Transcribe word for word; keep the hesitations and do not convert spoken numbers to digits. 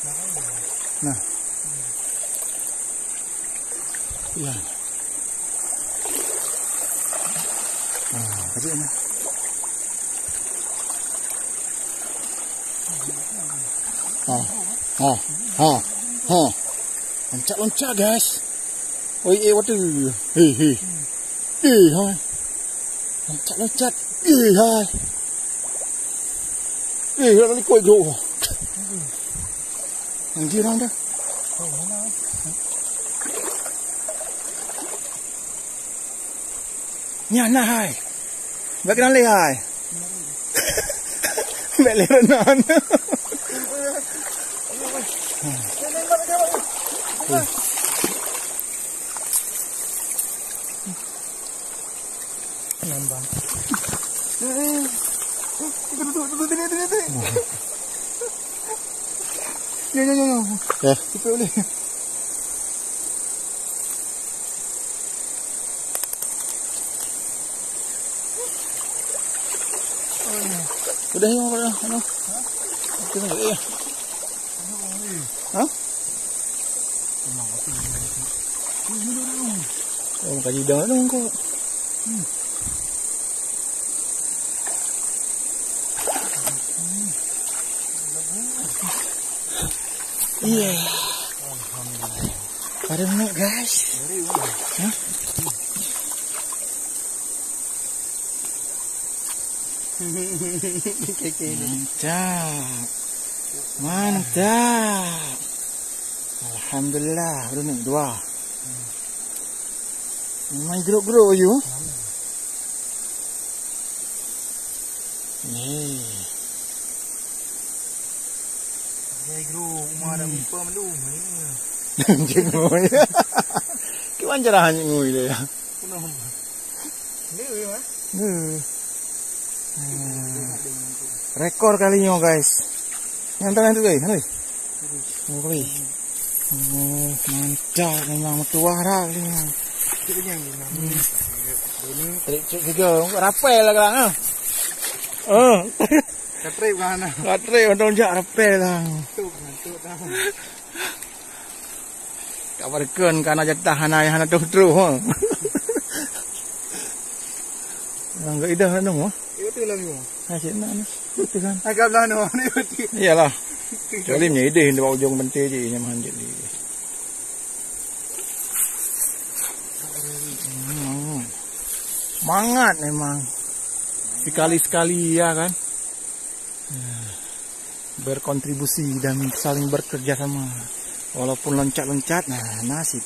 Nah. Ya. Ah, kajak ni. Ha, ha, ha, ha. Loncat-loncat, guys. Oi, eh, waduh. Hei, hei. Eh, hai. Loncat-loncat. Eh, hai. Eh, nak ikut, bro. Yang girang dah. Nyan na hai. Bèk keunong lé hai. Bèk lé reunan. Nyan, Bang. Eh, eh, eh, duduk, duduk, duduk, duduk, duduk. Nyoe, nyoe, nyoe, nyoe. Ya. Cepet boleh. Udah, ya, udah, anu. Kita nak, eh. Ha? Oh, kaji udang anu kok. Hmm. Iya. Pada naik, guys. Hah? Mantap. Mantap. Alhamdulillah, udah naik dua. Memang geruk-geruk you. Ni. Hai, bro, uma dah muka malu. Jengui. Kiban cara hanyut ngui dia. Kenapa? Ni, ya? Ni. Hmm. Rekor kali nyoe, guys. Yang tengah tu, guys. Ni. Oh, guys. Oh, mantap memang, meutuah dah kali nyoe. Hmm. Trik, trik tiga. Rapel lah, Kang, ah. Oh. Katrik mana? Katrik, untung jak rapel lah. Ngantuk, ngantuk dah. Ka beureukeun ka na jatah hana, hana troh-troh, ha. Nang geuidah anu, ha? Iya, betul lah, Bimo. Ha, cik nak ni. Betul kan? Agak belah anu, ni betul. Iyalah. Kecuali meunyo ideh di bawah ujong bente je, nyan meuhan jeuet lé. Hmm. Mangat memang. Sekali-sekali, ya kan? Berkontribusi dan saling bekerja sama. Walaupun loncat-loncat, nah, nasib.